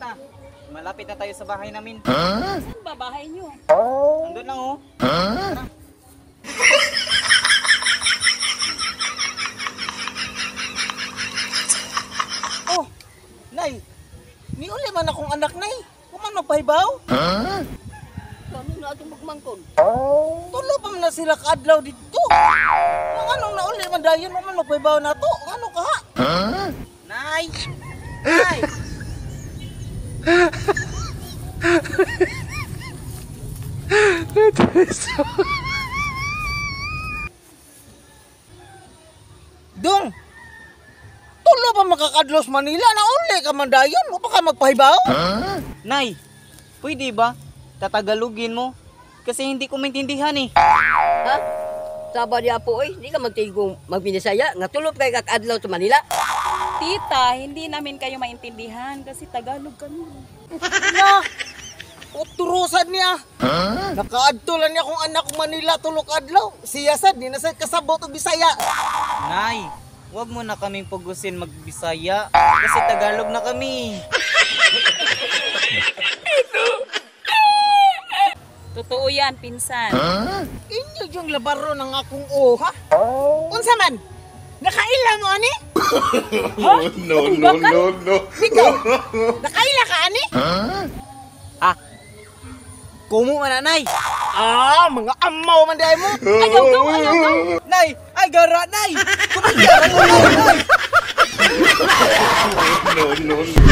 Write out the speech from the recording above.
Tita, malapit na tayo sa bahay namin. Saan ba bahay niyo? Andun lang oh. Oh, Nay. Niuli man akong anak, Nay. Kuman magpahibaw. Kano na atong magmangkon? Tulo pa man na sila kaadlaw dito. Ang anong nauli man dayon mo man magpahibaw na to. Ang ano ka ha? Nay! Nay! Dong. Tulo pa makakadlaw sa Manila nauli ka man dayon mo pa ka magpahibaw. Nay, pwede ba? Tatagalugin mo? Kasi hindi ko maintindihan eh. Ha? Saba niya po oy, di ka magtigong magbinisaya nga tulop kay kag adlaw sa Manila. Tita, hindi namin kayo maintindihan kasi Tagalog kami. Na. Uturusan niya. Nakaadto lang niya kung anak ko Manila tulo ka adlaw. Siya sad di na sad kasabot og Bisaya. Nay, wag mo na kaming pugusin magbisaya kasi Tagalog na kami. Totoo yan, pinsan. Inyo yung labaro ng akong oha. Unsa man? Nakaila mo ani? No, no, no, no. Ikaw, nakaila ka ani? Ah, kumo man na, Nay. Ah, mga amaw man di ay mo. Ayaw daw, ayaw daw. Nay, ay gara, Nay. Kumagara mo, Nay. No, no, no.